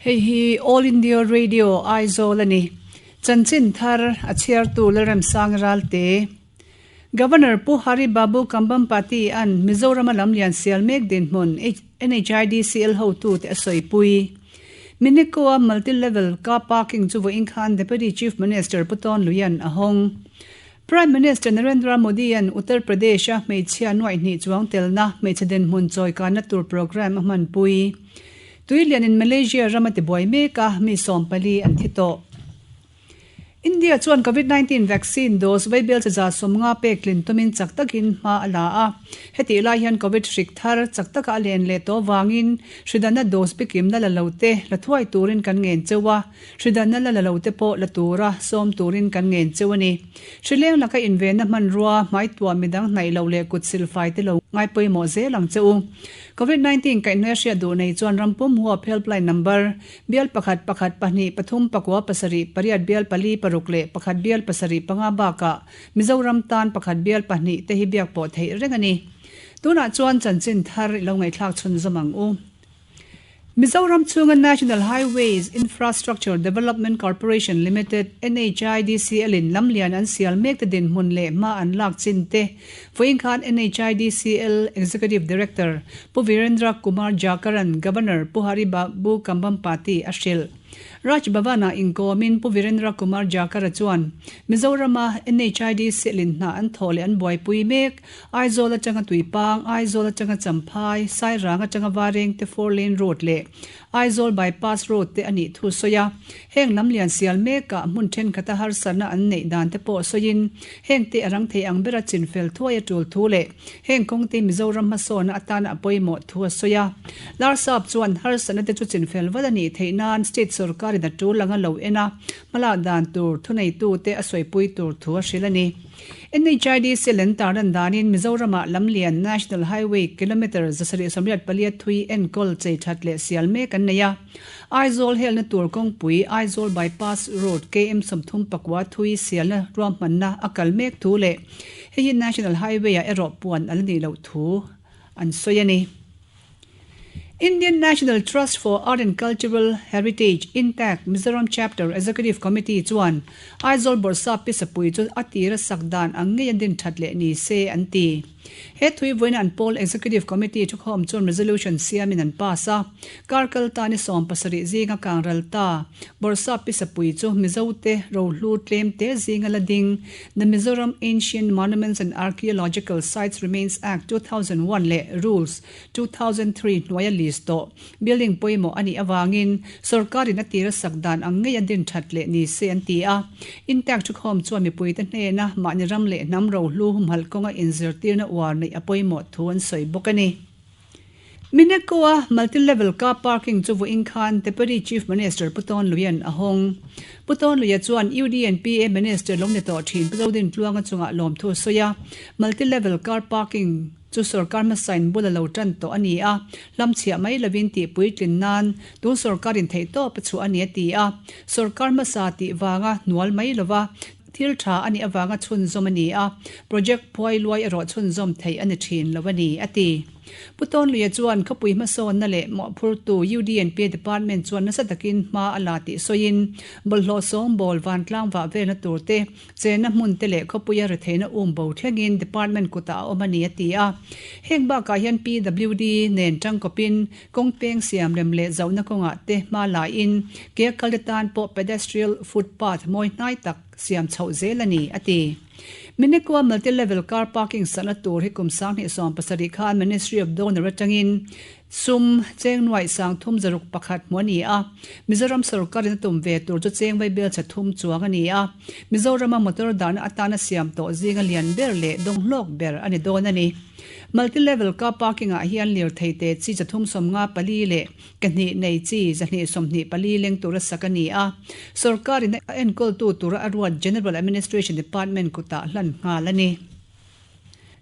Hei hi All India Radio Aizawl a ni. Chanchin thar a chhiartu Lalremsang Ralte. Governor Pu Hari Babu Kambhampati an Mizoram a lamlian sial mek dinhmun NHIDCL hotute a sawipui. Minikoa Multi Level Car Parking chu vawiin khan Deputy Chief Minister Pu Tawn Luian a hawng. Prime Minister Narendra Modi-a'n Uttar Pradesh-a hmeichhia nuaih hnih chuang telna hmeichhe dinhmun chawikanna tur programme a hmanpui. Tuilianin Malaysia ram a tibuai mek a, mi 14 an thi tawh. India chuan Covid 19 vaccine dose vaibel chaza 50 pek tlin tumin chak takin hma a la a. Hetih lai hian Covid hrik thar chak taka a len leh tawh vangin hridanna dose bikimna la lo te la thuai turin kan ngen cheu a. Hridanna la la lo te pawh la tura sawm turin kan ngen cheu a ni. Hrileng laka invenna hmanrua, hmaituah midang hnaih loh leh kut silfai te lo ngai pawimawh zel ang che u. Covid 19 kaihhnawih a hriat duh nei chuan rampum huap helpline number, bial pakhat pakhat pahnih pathum pakua pasarih pariat bial pali paruk leh pakhat bial pasarih panga bakah Mizoram tan pakhat bial pahnih te hi biak pawh theih reng a ni. Tunah chuan chanchin thar i lo ngaihthlak chhunzawm ang u. Mizoram chhunga National Highways Infrastructure Development Corporation Limited, NHIDCL, in lamlian an sial mek te dinhmun leh hma an lak chin te vawiin khan NHIDCL Executive Director Pu Virendra Kumar Jakaran Governor Pu Hari Babu Kambhampati a hrilh. Raj Bhavan-ah inkawmin Pu Virendra Kumar Jakara chuan Mizorama NHIDCL in hna an thawh leh an buaipui mek Aizawl atanga Tuipang, Aizawl atanga Champhai, Sairang atanga Varengte Four Lane Road leh Aizawl Bypass Road te a nih thu sawi a. Heng lam lian sial mekah hmun thenkhat a harsatna an neih dan te pawh sawiin heng te a rang thei ang bera chinfel thuai a tul thu leh heng kawng te Mizoram hmasawna atana a pawimawh thu a sawi a. Larsap chuan harsatna te chu chinfel vat a nih theih nan state sorkarin a tul anga lo en a, hmalak dan tur thuneitute a sawipui tur thu a hrilh a ni. NHIDC len tarlan danin Mizoramah lamlian National Highway kilometre 784 thui enkawl chei that leh sial mek an nei a. Aizawl helna tur kawngpui Aizawl Bypass Road KM 34 thui sialna ruahmanna a kal mek thu leh hei hi National Highway-ah erawh puan a la nih loh thu an sawi a ni. Indian National Trust for Art and Cultural Heritage, INTACH, Mizoram Chapter Executive Committee chuan Aizawl Bawrhsap Pisapui chu a tira sak dan ang ngei a din that leh ni se an ti. He thui vawiin an pawl Executive Committee thukhawm chuan resolution siamin an pass a. Kar kal ta ni 70 zinga kang ral ta Bawrhsap Pisapui chu Mizote rohlu tlem te zinga la ding The Mizoram Ancient Monuments and Archaeological Sites Remains Act, 2001 leh Rules, 2003 hnuaia list tawh building pawimawh a nih avangin sorkarin a tira sak dan ang ngei a din that leh ni se an ti a. Intact thukhawm chuan mipuite hnena mahni ram leh hnam rohlu humhalh kawnga inzirtirna uar neih a pawimawh thu an sawi bawk a ni. Minekoa Multi-Level Car Parking chu vawiin khan Deputy Chief Minister Pu Tawn Luia'n a hawng. Pu Tawn Luia chuan UDNPA Minister lo ni tawh thin Pu Zodin Tluanga chungah lawmthu a sawi a, Multi-Level Car Parking chu sorkar hmasain bul a lo tan tawh a ni a, hlamchhiah mai lovin tih puitlin nan tun sorkarin theihtawp a chhuah a ni a ti a. Sorkar hmasa tih vanga hnual mai lova thil tha a nih avanga chhunzawm a ni a, project phuai luai erawh chhunzawm theih a ni thin lo a ni, a ti. Pu Tawnluia chuan khawpui hmasawnna leh mawhphurtu UDNP Department chuan nasa takin hma a la tih sawiin, bawlhhlawh sawngbawl vantlang vah velna tur te, chenna hmun te leh khawpuia retheihna um bo thlengin department kutah a awm a ni, a ti a. Heng bakah hian PWD nen tangkawpin kawng peng siam rem leh zauhna kawngah te hma lain ke a kalte tan pawh pedestrial footpath mawi hnai tak siam chhoh zel a ni, a ti. Minekua Multi Level Car Parking sakna tur hi kum 2017 khan Ministry of Donor atangin sum cheng nuaih 361 hmu a ni a, Mizoram sorkarin a tum ve tur chu cheng vaibel chhe thum chuang a ni a, Mizorama motor dahna atana siam tawh zinga lian ber leh dawnghlawk ber a ni dawn a ni. Multi Level Car Parking ah hian lirthei te chi 354 leh Ke hnih nei chi 224 leng tura sak a ni a, sorkarin a enkawltu tura a ruat General Administration Department kutah hlan nghal a ni.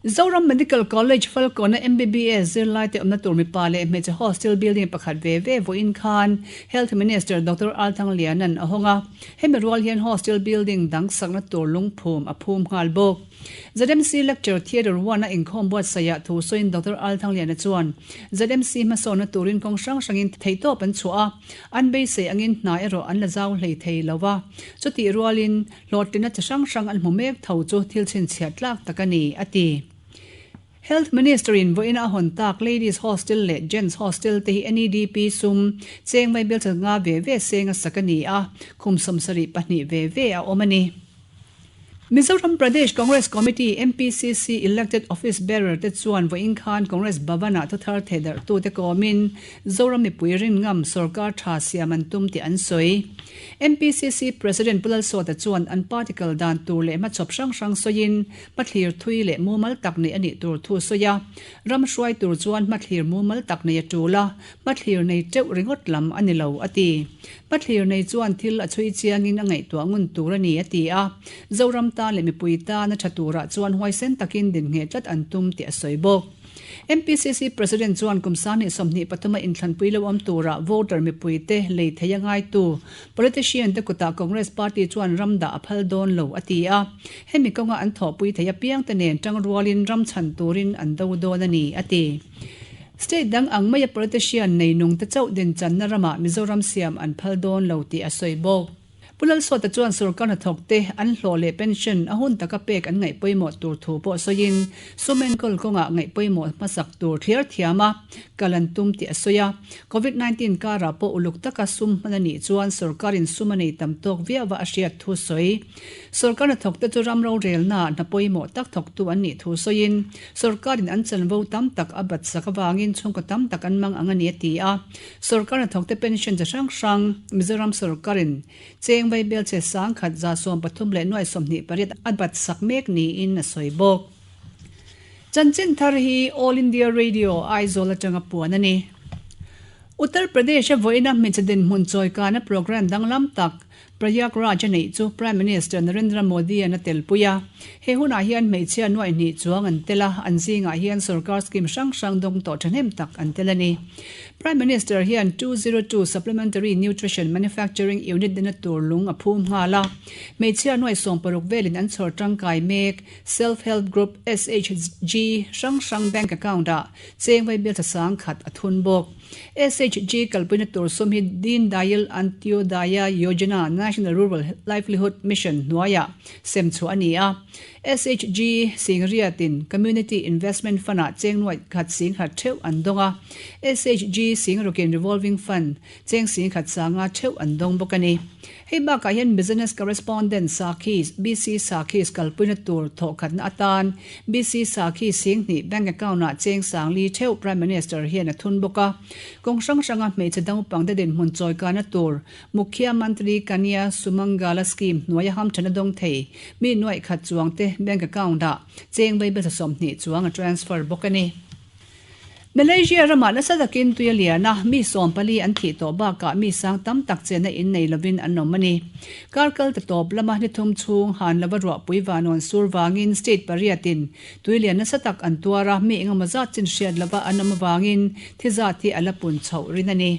Zoram Medical College Falkawna MBBS zirlaite awmna tur mipa leh hmeichhe hostel building pakhat ve ve vawiin khan Health Minister Doctor Althangliana'n a hawng a. Hemi rual hian hostel building dang sakna tur lungphum a phum nghal bawk. ZMC Lecture Theatre One-a inkhawm buatsaihah thu sawiin Doctor Althangliana chuan ZMC hmasawnna turin kawng hrang hrangin theihtawp an chhuah a, an beisei angin hna erawh an la zau hlei thei lo va. Chutih rualin Hlawhtlinna chi hrang hrang an hmu mek tho chu thil chhinchhiah tlak tak a ni, a ti. Health Minister-in vawiina a hawn tak Ladies Hostel leh Gents Hostel te hi NEDP sum cheng vai bial chat nga ve ve seng a sak a ni a, khum 72 ve ve a awm a ni. Mizoram Pradesh Congress Committee, MPCC, Elected Office Bearer te chuan vawiin khan Congress Bhavan-ah thuthar thehdarhtute kawmin Zoram mipui rinngam sorkar tha siam an tum tih an sawi. MPCC President Pu Lalsawta chuan an party kal dan tur leh hmachhawp hrang hrang sawiin hmathlir thui leh mumal tak neih a nih tur thu sawi a. Ram hruai tur chuan hmathlir mumal tak nei a tul a, hmathlir nei teuh ringawt lam a ni lo, a ti. Hmathlir nei chuan thil a chhui chiangin a ngaihtuah ngun tur a ni, a ti a. Zoram tan leh mipui tan a tha turah chuan huaisen takin dinngeh tlat an tum tih a sawi bawk. MPCC President chuan kum 2023 a inthlanpui lo awm tura voter mipuite lei thei a ngaitu politician te kutah Congress party chuan ram dah a phal dawn lo a ti a. Hemi kawnga an thawhpui thei apiangte nen tangrualin ram chhan turin an do dawn a ni, a ti. State dang ang maia politician nei nungte chauh dinchanna ramah Mizoram siam an phal dawn lo tih a sawi bawk. Pu Lalsawta chuan sorkar hnathawkte an hlawh leh pension a hun taka pek an ngaih pawimawh tur thu pawh sawiin sum enkawl kawngah ngaih pawimawh hmasak tur thliar thiam a kal an tum tih a sawi a. Covid 19 karah pawh uluk taka sum hman a nih chuan sorkarin sum a nei tam tawk viau a a hriat thu sawi. Sorkar hnathawkte chu ram rorelnaah hna pawimawh tak thawktu an nih thu sawiin sorkarin an chanvo tam tak a bat sak avangin chhungkaw tam tak an mang ang a ni a ti a. Sorkar hnathawkte pension chi hrang hrang Mizoram sorkarin cheng vaibel che 1138 a bat sak mek niin a sawi bawk. Chanchin thar hi All India Radio Aizawl atanga puan a ni. Uttar Pradesh-a vawiina hmeichhe dinhmun chawikana programme danglam tak Prayagraj a neih chu Prime Minister Narendra Modi-a'n a telpui a. He hunah hian hmeichhia nuaihnih chuang an tel a, an zingah hian sorkar scheme hrang hrang dawng tawh thahnem tak an tel a ni. Prime Minister hian 202 Supplementary Nutrition Manufacturing Unit dina tur lung a phum nghal a. Hmeichhia nuai 60 velin an chhawr tangkai mek Self Help Group, SHG, hrang hrang bank account-ah cheng vaibel thasang khat a thun bawk. SHG kalpuina tur sum hi Deen Dayal Antyodaya Yojana, National Rural Livelihood Mission hnuaiah sem chhuah a ni a. SHG Singriatin Community Investment Fund-ah cheng nuaih khat sing khat theuh an dawng a. SHG Singrukin Revolving Fund cheng sing khat sanga theuh an dawng bawk a ni. Hei bakah hian Business Correspondent Sakhi, BC Sakhis kalpuina tur thawhkhatna atan BC Sakhi Singhnih bank account-ah cheng sangli theuh Prime Minister hian a thun bawk a. Kawng hrang hranga hmeichhe naupangte dinhmun chawikana tur Mukhya Mantri Kanya Sumangala Scheme hnuaia hamthan a dawng thei mi nuaih khat chuangte bank account-ah cheng vaibelsa 20 chuang a transfer bawk a ni. Malaysia ramah nasa takin tui a lian a, mi 14 an thih tawh bakah mi sang tam tak chenna in nei lovin an awm a ni. Kar kal ta tawp lama ni thum chhung han lova ruahpui vanawn sur vangin state pariatin tui lian nasa tak an tuar a, mi engemaw zat chin hriat lova an awm avangin thi zat hi a la pun chhoh rin a ni.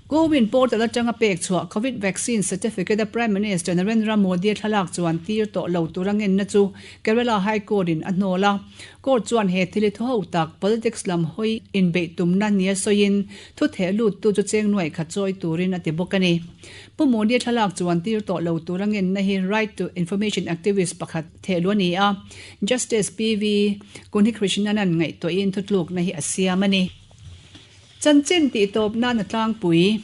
CoWIN portal atanga pek chhuah Covid vaccine certificate a Prime Minister Narendra Modi thlalak chuan tir tawh lo tura ngenna chu Kerala High Court in a hnawl a. Court chuan he thil hi thu ho tak, politics lam hawi inbeih tumna nia sawiin thu theh luttu chu cheng nuaih khat chawi turin a ti bawk a ni. Pu Modi thlalak chuan tir tawh lo tura ngenna hi Right to Information activist pakhat theh lu a ni a, Justice PV Kunhikrishnan-a'n ngaihtuahin thutlukna hi a siam a ni. Chanchin tih tawp nan a tlangpui.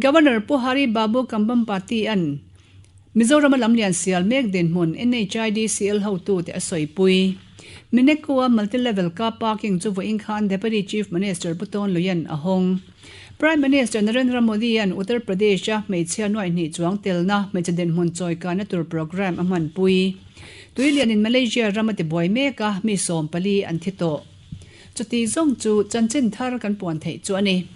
Governor Pu Hari Babu Kambhampati-a'n Mizoram a lamlian sial mek dinhmun NHIDCL hotute a sawipui. Minekua Multi-Level Car Parking chu vawiin khan Deputy Chief Minister Pu Tawn Luia'n a hawng. Prime Minister Narendra Modi-a'n Uttar Pradesh-a hmeichhia nuaihnih chuang telna hmeichhe dinhmun chawikana tur programme a hmanpui. Tuilianin Malaysia ram a tibuai mek a, mi 14 an thi tawh. Chuti zawng chu chanchin thar kan puan theih chu a ni.